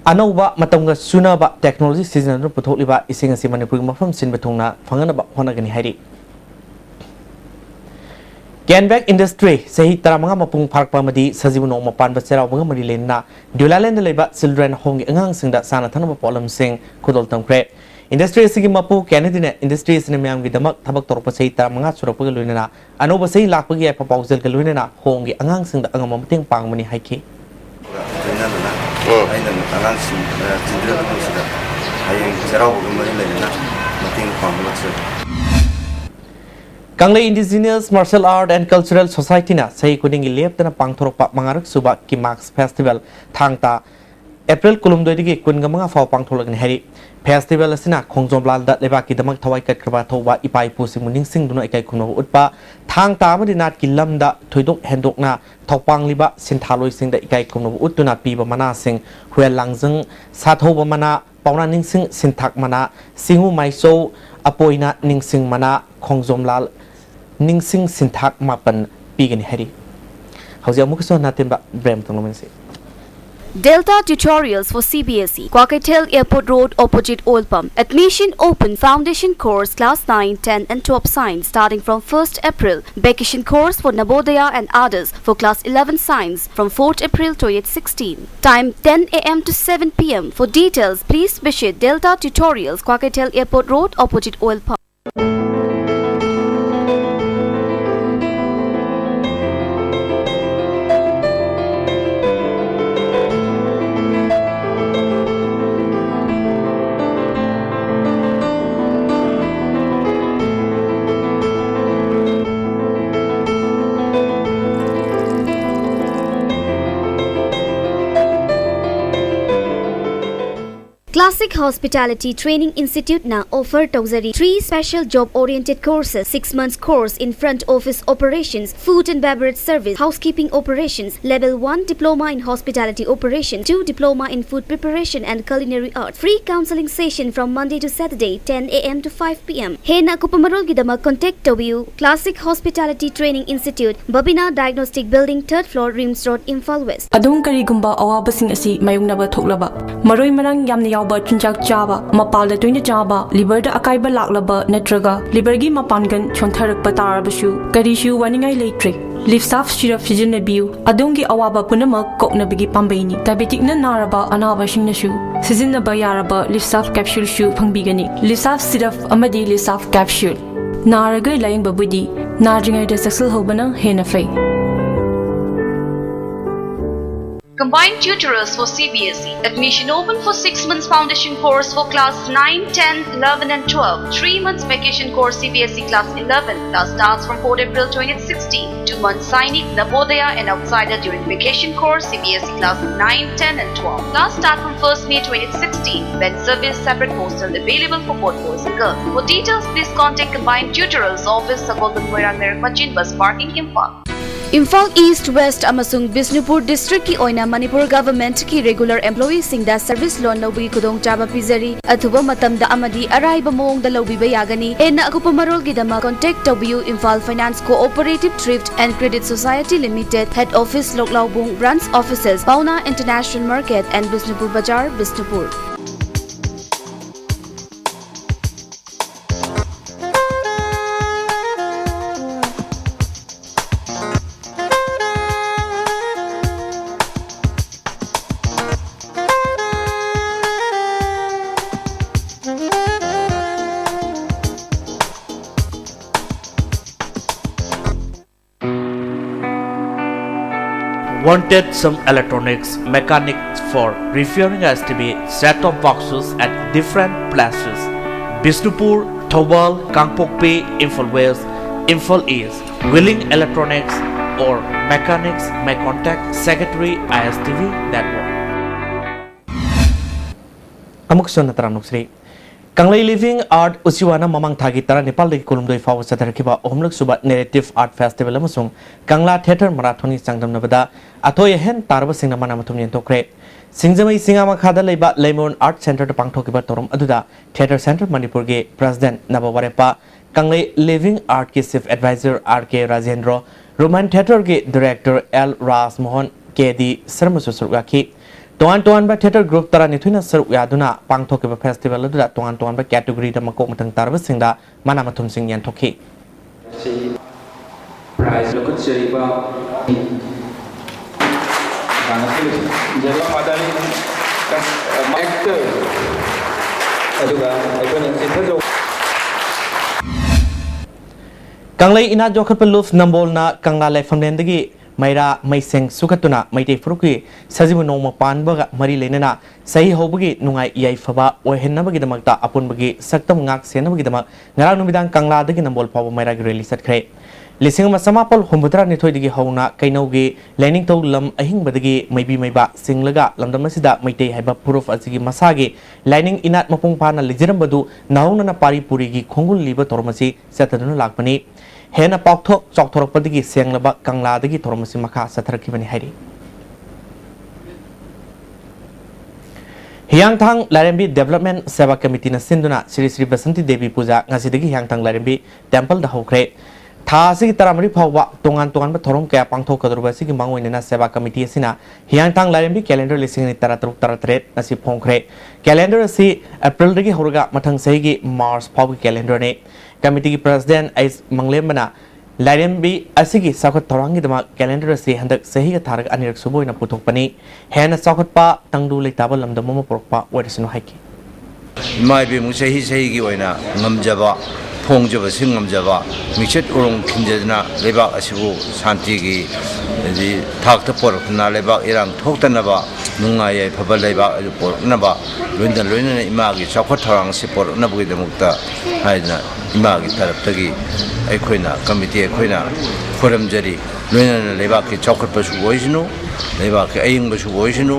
ꯑꯅꯧꯕ ꯃꯇꯝꯒ ꯆꯨꯅꯕ technology ꯁꯤꯖꯤꯟꯅꯗꯨꯅ ꯄꯨꯊꯣꯛꯂꯤꯕ ꯏꯁꯤꯡ ꯑꯁꯤ ꯃꯅꯤꯄꯨꯔꯒꯤ ꯃꯐꯝ ꯁꯤꯟꯕ ꯊꯨꯡꯅ ꯐꯪꯅꯅꯕ ꯍꯣꯠꯅꯒꯅꯤ ꯍꯥꯏꯔꯤ꯫ Kenvek Industry ꯆꯍꯤ ꯇꯔꯥꯃꯉꯥ ꯃꯄꯨꯡ ꯐꯥꯔꯛꯄ ꯑꯃꯗꯤ ꯁꯖꯤꯕꯨ ꯅꯣꯡꯃ ꯄꯥꯟꯕ ꯆꯩꯔꯥꯎꯕꯒ ꯃꯔꯤ ꯂꯩꯅꯅ ꯗ꯭ꯌꯨꯂꯥꯂꯦꯟꯗ ꯂꯩꯕ children homeꯒꯤ ꯑꯉꯥꯡꯁꯤꯡꯗ ꯆꯥꯅ ꯊꯛꯅꯕ ꯄꯣꯠꯂꯝꯁꯤꯡ ꯈꯨꯗꯣꯜ ꯇꯝꯈ꯭ꯔꯦ꯫ Industry ꯑꯁꯤꯒꯤ ꯃꯄꯨ ꯀꯦꯅꯦꯗꯤꯅ industry ꯑꯁꯤꯅ ꯃꯤꯌꯥꯝꯒꯤꯗꯃꯛ ꯊꯕꯛ ꯇꯧꯔꯛꯄ ꯆꯍꯤ ꯇꯔꯥꯃꯉꯥ ꯁꯨꯔꯛꯄꯒ ꯂꯣꯏꯅꯅ ꯑꯅꯧꯕ ꯆꯍꯤ ꯂꯥꯛꯄꯒꯤ ꯌꯥꯏꯐ ꯄꯥꯎꯖꯦꯜꯒ ꯂꯣꯏꯅꯅ homeꯒꯤ ꯑꯉꯥꯡꯁꯤꯡꯗ ꯑꯉꯝꯕ ꯃꯇꯦꯡ ꯄꯥꯡꯕꯅꯤ ꯍꯥꯏꯈꯤ꯫ ꯂꯣꯏꯅꯗꯨꯅ ꯎꯝ꯫ ꯑꯩꯅ ꯑꯉꯥꯡꯁꯤꯡ, ꯑ, children homeꯁꯤꯗ ꯍꯌꯦꯡ ꯆꯩꯔꯥꯎꯕꯒ ꯃꯔꯤ ꯂꯩꯅꯅ ꯃꯇꯦꯡ ꯄꯥꯡꯕ ꯂꯥꯛꯆꯕꯅꯤ꯫ ꯀꯪꯂꯩ Indigenous Martial Art and Cultural Societyꯅ ꯆꯍꯤ ꯈꯨꯗꯤꯡꯒꯤ ꯂꯦꯞꯇꯅ ꯄꯥꯡꯊꯣꯔꯛꯄ ꯃꯉꯥꯔꯛ ꯁꯨꯕ ꯀꯤꯃꯥꯛꯁ festival ꯊꯥꯡ ꯇꯥ ꯑꯦꯄ꯭ꯔꯤꯜ ꯀꯨꯟꯍꯨꯝꯗꯣꯏꯗꯒꯤ ꯀꯨꯟꯃꯉꯥ ꯐꯥꯎ ꯄꯥꯡꯊꯣꯛꯂꯒꯅꯤ ꯍꯥꯏꯔꯤ꯫ Festival ꯑꯁꯤꯅ ꯈꯣꯡꯖꯣꯝ ꯂꯥꯟꯗ ꯂꯩꯕꯥꯛꯀꯤꯗꯃꯛ ꯊꯋꯥꯏ ꯀꯠꯈ꯭ꯔꯕ ꯑꯊꯧꯕ ꯏꯄꯥ ꯏꯄꯨꯁꯤꯡꯕꯨ ꯅꯤꯡꯁꯤꯡꯗꯨꯅ ꯏꯀꯥꯏ ꯈꯨꯝꯅꯕ ꯎꯠꯄ, ꯊꯥꯡ ꯇꯥ ꯑꯃꯗꯤ ꯅꯥꯠꯀꯤ ꯂꯝꯗ ꯊꯣꯏꯗꯣꯛ ꯍꯦꯟꯗꯣꯛꯅ ꯊꯧꯄꯥꯡꯂꯤꯕ ꯁꯤꯟꯊꯥꯂꯣꯏꯁꯤꯡꯗ ꯏꯀꯥꯏ ꯈꯨꯝꯅꯕ ꯎꯠꯇꯨꯅ ꯄꯤꯕ ꯃꯅꯥꯁꯤꯡ, ꯍꯨꯌꯦꯜ ꯂꯥꯡꯖꯪ, ꯁꯥꯊꯧꯕ ꯃꯅꯥ, ꯄꯥꯎꯅꯥ ꯅꯤꯡꯁꯤꯡ ꯁꯤꯟꯊꯥꯛ ꯃꯅꯥ, ꯆꯤꯡꯉꯨ ꯃꯥꯏꯆꯧ, ꯑꯄꯣꯏꯅ ꯅꯤꯡꯁꯤꯡ ꯃꯅꯥ, ꯈꯣꯡꯖꯣꯝ ꯂꯥꯜ ꯅꯤꯡꯁꯤꯡ ꯁꯤꯟꯊꯥꯛ ꯃꯥꯄꯟ ꯄꯤꯒꯅꯤ ꯍꯥꯏꯔꯤ꯫ ꯍꯧꯖꯤꯛ ꯑꯃꯨꯛꯀꯁꯨ ꯍꯟꯅ ꯇꯦꯟꯕ ꯕ꯭ꯔꯦꯝ ꯇꯧꯅꯕꯁꯤ꯫ Delta Tutorials for C B S E, Kwakaitel Airport Road, opposite Oil Pump. Admission open. Foundation course, class nine, ten and twelve science, starting from first April. Vacation course for Navodaya and others for class eleven science from fourth April twenty sixteen. Time ten a m to seven p m. For details, please visit Delta Tutorials, Kwakaitel Airport Road, opposite Oil Pump. Classic Hospitality Training Institute ꯅ offer ꯇꯧꯖꯔꯤ three special job oriented courses: six months course in front office operations, food and beverage service, housekeeping operations, level one diploma in hospitality operation, two diploma in food preparation and culinary art. Free counseling session from Monday to Saturday, ten a m to five p m. ꯍꯦꯟꯅ ꯑꯀꯨꯞꯄ ꯃꯔꯣꯜꯒꯤꯗꯃꯛ contact ꯇꯧꯕꯤꯌꯨ꯫ Classic Hospitality Training Institute, Babina Diagnostic Building, third floor, Rims Road, Imphal West. ꯑꯗꯣꯝ ꯀꯔꯤꯒꯨꯝꯕ ꯑꯋꯥꯕꯁꯤꯡ ꯑꯁꯤ ꯃꯥꯌꯣꯛꯅꯕ ꯊꯣꯛꯂꯕ, ꯃꯔꯣꯏ ꯃꯔꯥꯡ ꯌꯥꯝꯅ ꯌꯥꯎꯕ ꯆꯤꯟꯖꯥꯛ ꯆꯥꯕ, ꯃꯄꯥꯜꯗ ꯇꯣꯏꯅ ꯆꯥꯕ, liver ꯗ ꯑꯀꯥꯏꯕ ꯂꯥꯛꯂꯕ ꯅꯠꯇ꯭ꯔꯒ liver ꯒꯤ ꯃꯄꯥꯡꯒꯜ ꯁꯣꯟꯊꯔꯛꯄ ꯇꯥꯔꯕꯁꯨ, ꯀꯔꯤꯁꯨ ꯋꯥꯅꯤꯡꯉꯥꯏ ꯂꯩꯇ꯭ꯔꯦ꯫ Livsaf syrup ꯁꯤꯖꯤꯟꯅꯕꯤꯌꯨ꯫ ꯑꯗꯣꯝꯒꯤ ꯑꯋꯥꯕ ꯄꯨꯝꯅꯃꯛ ꯀꯣꯛꯅꯕꯒꯤ ꯄꯥꯝꯕꯩꯅꯤ꯫ Diabetic ꯅ ꯅꯥꯔꯕ ꯑꯅꯥꯕꯁꯤꯡꯅꯁꯨ ꯁꯤꯖꯤꯟꯅꯕ ꯌꯥꯔꯕ Livsaf capsule ꯁꯨ ꯐꯪꯕꯤꯒꯅꯤ꯫ Livsaf syrup ꯑꯃꯗꯤ Livsaf capsule꯫ ꯅꯥꯔꯒ ꯂꯥꯌꯦꯡꯕꯕꯨꯗꯤ ꯅꯥꯗ꯭ꯔꯤꯉꯩꯗ ꯆꯦꯛꯁꯤꯜꯍꯧꯕꯅ ꯍꯦꯟꯅ ꯐꯩ꯫ Combined Tutorials for C B S E. Admission open for six months foundation course for class nine, ten, eleven and twelve. Three months vacation course C B S E class eleven. Class starts from fourth April twenty sixteen. Two months Sainik, Navodaya and outsider during vacation course C B S E class nine, ten and twelve. Class start from first May twenty sixteen. When service, separate hostel available for both boys and girls. For details, please contact Combined Tutorials office, Sagolband Moirang Merak Machin bus parking, Imphal. Imphal east, West ꯑꯃꯁꯨꯡ ꯕꯤꯁꯅꯨꯄꯨꯔ ꯗꯤꯁꯇ꯭ꯔꯤꯛꯀꯤ ꯑꯣꯏꯅ ꯃꯅꯤꯄꯨꯔ ꯒꯚꯔꯟꯃꯦꯟꯠꯀꯤ ꯔꯤꯒꯨꯂꯔ ꯑꯦꯝꯄ꯭ꯂꯣꯌꯤꯁꯤꯡꯗ ꯁꯔꯚꯤꯁ ꯂꯣꯟ ꯂꯧꯕꯒꯤ ꯈꯨꯗꯣꯡꯆꯥꯕ ꯄꯤꯖꯔꯤ꯫ ꯑꯊꯨꯕ ꯃꯇꯝꯗ ꯑꯃꯗꯤ ꯑꯔꯥꯏꯕ ꯃꯑꯣꯡꯗ ꯂꯧꯕꯤꯕ ꯌꯥꯒꯅꯤ꯫ ꯍꯦꯟꯅ ꯑꯀꯨꯞꯄ ꯃꯔꯣꯜꯒꯤꯗꯃꯛ contact ꯇꯧꯕꯤꯌꯨ, Imphal Finance Cooperative Thrift and Credit Society Limited, Head Office, ꯂꯣꯛꯂꯥꯎꯕꯨꯡ, Branch Offices, Paona International Market and Bishnupur Bazar, Bishnupur. Wanted some electronics mechanics for repairing S T V set-top boxes at different places: Bishnupur, Thoubal, Kangpokpi, Imphal West, Imphal East. Willing Electronics or mechanics may contact Secretary I S T V Network. ꯑꯃꯨꯛ ꯁꯣꯟꯅ ꯇꯔꯥꯝꯅ ꯑꯣꯛꯆꯔꯤ꯫ ꯀꯪꯂꯩ Living Art ꯎꯆꯤꯋꯥꯅ ꯃꯃꯥꯡ ꯊꯥꯒꯤ ꯇꯔꯥꯅꯤꯄꯥꯜꯗꯒꯤ ꯀꯨꯟꯍꯨꯝꯗꯣꯏ ꯐꯥꯎꯕ ꯆꯠꯊꯔꯛꯈꯤꯕ ꯑꯍꯨꯝꯂꯛ ꯁꯨꯕ Narrative Art Festival ꯑꯃꯁꯨꯡ ꯀꯪꯂꯥ Theatre Marathonꯒꯤ ꯆꯥꯡꯗꯝꯅꯕꯗ ꯑꯊꯣꯏ ꯑꯍꯦꯟ ꯇꯥꯔꯕꯁꯤꯡꯅ ꯃꯅꯥ ꯃꯊꯨꯝ ꯌꯦꯟꯊꯣꯛꯈ꯭ꯔꯦ꯫ ꯁꯤꯡꯖꯃꯩ ꯆꯤꯡꯉꯥ ꯃꯈꯥꯗ ꯂꯩꯕ ꯂꯩꯃꯔꯣꯟ Art Centreꯗ ꯄꯥꯡꯊꯣꯛꯈꯤꯕ ꯊꯧꯔꯝ ꯑꯗꯨꯗ Theatre Centre ꯃꯅꯤꯄꯨꯔꯒꯤ President ꯅꯕ ꯋꯥꯔꯦꯞꯄ, ꯀꯪꯂꯩ Living Artꯀꯤ Chief Advisor R K Rajendro, Roman Theatreꯒꯤ Director L ꯔꯥꯖꯃꯣꯍꯟ, ꯀꯦ ꯗꯤ ꯁꯔꯃꯁꯨ ꯁꯔꯨꯛ ꯌꯥꯈꯤ꯫ ꯇꯣꯉꯥꯟ ꯇꯣꯉꯥꯟꯕ theatre group ꯇꯔꯥꯅꯤꯊꯣꯏꯅ ꯁꯔꯨꯛ ꯌꯥꯗꯨꯅ ꯄꯥꯡꯊꯣꯛꯈꯤꯕ festival ꯑꯗꯨꯗ ꯇꯣꯉꯥꯟ ꯇꯣꯉꯥꯟꯕ categoryꯗ ꯃꯀꯣꯛ ꯃꯊꯪ ꯇꯥꯔꯕꯁꯤꯡꯗ ꯃꯅꯥ ꯃꯊꯨꯝꯁꯤꯡ ꯌꯦꯟꯊꯣꯛꯈꯤ꯫ ꯁꯤ prize ꯂꯧꯈꯠꯆꯔꯤꯕ ꯖꯅꯔꯦꯜ ꯃꯥꯗꯔ, actor, ꯑꯗꯨꯒ ꯑꯩꯈꯣꯏꯅ ꯆꯤꯡꯈꯠꯆꯧ꯫ ꯀꯪꯂꯩ ꯏꯅꯥꯠ ꯌꯣꯛꯈꯠꯄ ꯂꯨꯞ ꯅꯝꯕꯣꯜꯅ ꯀꯪꯂꯥ ꯂꯥꯏꯐꯝꯂꯦꯟꯗꯒꯤ ꯃꯩꯔꯥ ꯃꯩꯁꯦꯡ ꯁꯨꯈꯠꯇꯨꯅ ꯃꯩꯇꯩ ꯐꯨꯔꯨꯞꯀꯤ ꯁꯖꯤꯕꯨ ꯅꯣꯡꯃ ꯄꯥꯟꯕꯒ ꯃꯔꯤ ꯂꯩꯅꯅ ꯆꯍꯤ ꯍꯧꯕꯒꯤ ꯅꯨꯡꯉꯥꯏ ꯌꯥꯏꯐꯕ ꯑꯣꯏꯍꯟꯅꯕꯒꯤꯗꯃꯛꯇ ꯑꯄꯨꯟꯕꯒꯤ ꯁꯛꯇꯝ ꯉꯥꯛ ꯁꯦꯟꯅꯕꯒꯤꯗꯃꯛ ꯉꯔꯥꯡ ꯅꯨꯃꯤꯗꯥꯡ ꯀꯪꯂꯥꯗꯒꯤ ꯅꯝꯕꯣꯜ ꯐꯥꯎꯕ ꯃꯩꯔꯥꯒꯤ rally ꯆꯠꯈ꯭ꯔꯦ꯫ ꯂꯤꯁꯤꯡ ꯑꯃ ꯆꯃꯥꯄꯜ ꯍꯨꯝꯐꯨꯇꯔꯥꯅꯤꯊꯣꯏꯗꯒꯤ ꯍꯧꯅ ꯀꯩꯅꯧꯒꯤ ꯂꯥꯏꯅꯤꯡꯊꯧ ꯂꯝ ꯑꯍꯤꯡꯕꯗꯒꯤ ꯃꯩꯕꯤ ꯃꯩꯕꯥ ꯆꯤꯡꯂꯒ ꯂꯝꯗꯝ ꯑꯁꯤꯗ ꯃꯩꯇꯩ ꯍꯥꯏꯕ ꯐꯨꯔꯨꯞ ꯑꯁꯤꯒꯤ ꯃꯁꯥꯒꯤ ꯂꯥꯏꯅꯤꯡ ꯏꯅꯥꯠ ꯃꯄꯨꯡ ꯐꯥꯅ ꯂꯩꯖꯔꯝꯕꯗꯨ ꯅꯧꯍꯧꯅꯅ ꯄꯥꯔꯤ ꯄꯨꯔꯤꯒꯤ ꯈꯣꯡꯒꯨꯜ ꯂꯤꯕ ꯊꯧꯔꯝ ꯑꯁꯤ ꯆꯠꯊꯗꯨꯅ ꯂꯥꯛꯄꯅꯤ꯫ ꯍꯦꯟꯅ ꯄꯥꯛꯊꯣꯛ ꯆꯥꯎꯊꯣꯔꯛꯄꯗꯒꯤ ꯁꯦꯡꯂꯕ ꯀꯪꯂꯥꯗꯒꯤ ꯊꯧꯔꯝ ꯑꯁꯤ ꯃꯈꯥ ꯆꯠꯊꯔꯛꯈꯤꯕꯅꯤ ꯍꯥꯏꯔꯤ꯫ ꯍꯤꯌꯥꯡꯊꯥꯡ ꯂꯥꯏꯔꯦꯝꯕꯤ ꯗꯦꯕꯂꯞꯃꯦꯟ ꯁꯦꯕꯥ ꯀꯃꯤꯇꯤꯅ ꯁꯤꯟꯗꯨꯅ ꯁ꯭ꯔꯤ ꯁ꯭ꯔꯤ ꯕꯁꯟꯇꯤ ꯗꯦꯕꯤ ꯄꯨꯖꯥ ꯉꯁꯤꯗꯒꯤ ꯍꯤꯌꯥꯡꯊꯥꯡ ꯂꯥꯏꯔꯦꯝꯕꯤ ꯇꯦꯝꯄꯜꯗ ꯍꯧꯈ꯭ꯔꯦ꯫ ꯊꯥ ꯑꯁꯤꯒꯤ ꯇꯔꯥꯃꯔꯤ ꯐꯥꯎꯕ ꯇꯣꯉꯥꯟ ꯇꯣꯉꯥꯟꯕ ꯊꯧꯔꯝ ꯀꯌꯥ ꯄꯥꯡꯊꯣꯛꯀꯗꯧꯔꯤꯕ ꯑꯁꯤꯒꯤ ꯃꯥꯡꯑꯣꯏꯅꯅ ꯁꯦꯕꯥ ꯀꯃꯤꯇꯤ ꯑꯁꯤꯅ ꯍꯤꯌꯥꯡꯊꯥꯡ ꯂꯥꯏꯔꯦꯝꯕꯤ ꯀꯦꯂꯦꯟꯗꯔ ꯂꯤꯁꯤꯡ ꯑꯅꯤ ꯇꯔꯥꯇꯔꯨꯛ ꯇꯔꯥꯇꯔꯦꯠ ꯑꯁꯤ ꯐꯣꯡꯈ꯭ꯔꯦ꯫ ꯀꯦꯂꯦꯟꯗꯔ ꯑꯁꯤ ꯑꯦꯄ꯭ꯔꯤꯜꯗꯒꯤ ꯍꯧꯔꯒ ꯃꯊꯪ ꯆꯍꯤꯒꯤ ꯃꯥꯔꯆ ꯐꯥꯎꯕꯒꯤ ꯀꯦꯂꯦꯟꯗꯔꯅꯤ꯫ ꯀꯃꯤꯇꯤꯒꯤ ꯄ꯭ꯔꯦꯁꯤꯗꯦꯟꯠ ꯑꯩꯆ ꯃꯪꯂꯦꯝꯕꯅ ꯂꯥꯏꯔꯦꯝꯕꯤ ꯑꯁꯤꯒꯤ ꯆꯥꯎꯈꯠ ꯊꯧꯔꯥꯡꯒꯤꯗꯃꯛ ꯀꯦꯂꯦꯟꯗꯔ ꯑꯁꯤ ꯍꯟꯗꯛ ꯆꯍꯤꯒ ꯊꯥꯔꯒ ꯑꯅꯤꯔꯛ ꯁꯨꯕ ꯑꯣꯏꯅ ꯄꯨꯊꯣꯛꯄꯅꯤ꯫ ꯍꯦꯟꯅ ꯆꯥꯎꯈꯠꯄ ꯇꯪꯗꯨ ꯂꯩꯇꯥꯕ ꯂꯝꯗꯝ ꯑꯃ ꯄꯨꯔꯛꯄ ꯑꯣꯏꯔꯁꯅꯨ ꯍꯥꯏꯈꯤ꯫ ꯏꯃꯥ ꯏꯕꯦꯟꯕꯨ ꯆꯍꯤ ꯆꯍꯤꯒꯤ ꯑꯣꯏꯅ ꯉꯝꯖꯕ, ꯐꯣꯡꯖꯕꯁꯤꯡ ꯉꯝꯖꯕ, ꯃꯤꯡꯆꯠ ꯎꯔꯣꯡ ꯈꯤꯟꯖꯗꯨꯅ ꯂꯩꯕꯥꯛ ꯑꯁꯤꯕꯨ ꯁꯥꯟꯇꯤꯒꯤ ꯍꯥꯏꯗꯤ ꯊꯥꯛꯇ ꯄꯨꯔꯛꯇꯨꯅ ꯂꯩꯕꯥꯛ ꯏꯔꯥꯡ ꯊꯣꯛꯇꯅꯕ, ꯅꯨꯡꯉꯥꯏ ꯌꯥꯏꯐꯕ ꯂꯩꯕꯥꯛ ꯑꯗꯨ ꯄꯨꯔꯛꯅꯕ, ꯂꯣꯏꯅ ꯂꯣꯏꯅꯅ ꯏꯃꯥꯒꯤ ꯆꯥꯎꯈꯠ ꯊꯧꯔꯥꯡ ꯑꯁꯤ ꯄꯨꯔꯛꯅꯕꯒꯤꯗꯃꯛꯇ ꯍꯥꯏꯗꯅ ꯏꯃꯥꯒꯤ ꯇꯔꯞꯇꯒꯤ ꯑꯩꯈꯣꯏꯅ ꯀꯃꯤꯇꯤ ꯑꯩꯈꯣꯏꯅ ꯈꯨꯔꯨꯝꯖꯔꯤ꯫ ꯂꯣꯏꯅꯅ ꯂꯩꯕꯥꯛꯀꯤ ꯆꯥꯎꯈꯠꯄꯁꯨ ꯑꯣꯏꯁꯅꯨ, ꯂꯩꯕꯥꯛꯀꯤ ꯑꯌꯤꯡꯕꯁꯨ ꯑꯣꯏꯁꯅꯨ,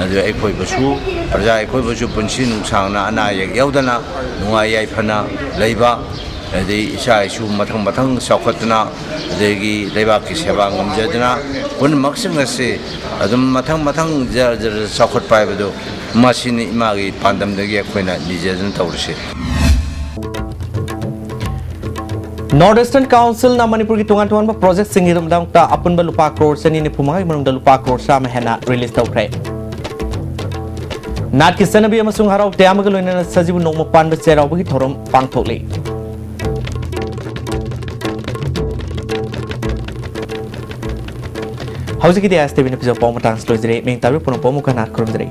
ꯑꯗꯨ ꯑꯩꯈꯣꯏꯕꯨꯁꯨ, ꯄ꯭ꯔꯖꯥ ꯑꯩꯈꯣꯏꯕꯨꯁꯨ ꯄꯨꯟꯁꯤ ꯅꯨꯡꯁꯥꯡꯅ ꯑꯅꯥ ꯑꯌꯦꯛ ꯌꯥꯎꯗꯅ ꯅꯨꯡꯉꯥꯏ ꯌꯥꯏꯐꯅ ꯂꯩꯕ, ꯑꯗꯩ ꯏꯆꯥ ꯏꯁꯨ ꯃꯊꯪ ꯃꯊꯪ ꯆꯥꯎꯈꯠꯇꯅ, ꯑꯗꯒꯤ ꯂꯩꯕꯥꯛꯀꯤ ꯁꯦꯕꯥ ꯉꯝꯖꯗꯨꯅ ꯄꯨꯝꯅꯃꯛꯁꯤꯡ ꯑꯁꯤ ꯑꯗꯨꯝ ꯃꯊꯪ ꯃꯊꯪ ꯖꯔ ꯖꯔ ꯆꯥꯎꯈꯠꯄ ꯍꯥꯏꯕꯗꯨ ꯃꯁꯤꯅꯤ ꯏꯃꯥꯒꯤ ꯄꯥꯟꯗꯝꯗꯒꯤ ꯑꯩꯈꯣꯏꯅ ꯅꯤꯖꯗꯨꯅ ꯇꯧꯔꯤꯁꯦ꯫ ꯅꯣꯔꯠ ꯏꯁꯇꯔꯟ ꯀꯥꯎꯟꯁꯤꯜꯅ ꯃꯅꯤꯄꯨꯔꯒꯤ ꯇꯣꯉꯥꯟ ꯇꯣꯉꯥꯟꯕ ꯄ꯭ꯔꯣꯖꯦꯛꯁꯤꯡꯒꯤꯗꯃꯛꯇ ꯑꯄꯨꯟꯕ ꯂꯨꯄꯥ ꯀ꯭ꯔꯣꯔ ꯆꯅꯤ ꯅꯤꯐꯨ ꯃꯉꯥꯒꯤ ꯃꯅꯨꯡꯗ ꯂꯨꯄꯥ ꯀ꯭ꯔꯣꯔ ꯆꯥꯝꯃ ꯍꯦꯟꯅ ꯔꯤꯂꯤꯖ ꯇꯧꯈ꯭ꯔꯦ꯫ ꯅꯥꯠꯀꯤ ꯆꯠꯅꯕꯤ ꯑꯃꯁꯨꯡ ꯍꯔꯥꯎ ꯇꯌꯥꯝꯕꯒ ꯂꯣꯏꯅꯅ ꯁꯖꯤꯕꯨ ꯅꯣꯡꯃ ꯄꯥꯟꯕ ꯆꯩꯔꯥꯎꯕꯒꯤ ꯊꯧꯔꯝ ꯄꯥꯡꯊꯣꯛꯂꯤ꯫ ꯍꯧꯖꯤꯛꯀꯤꯗꯤ ꯑꯦꯁ ꯇꯤꯚꯤꯅ ꯄꯤꯖꯕ ꯄꯥꯎ ꯃꯇꯥꯡꯁꯤ ꯂꯣꯏꯖꯔꯦ꯫ ꯃꯤꯡ ꯇꯥꯕꯤꯕ ꯄꯨꯝꯅꯃꯛꯄꯨ ꯑꯃꯨꯛꯀ ꯍꯟꯅ ꯈꯨꯔꯨꯝꯖꯔꯤ꯫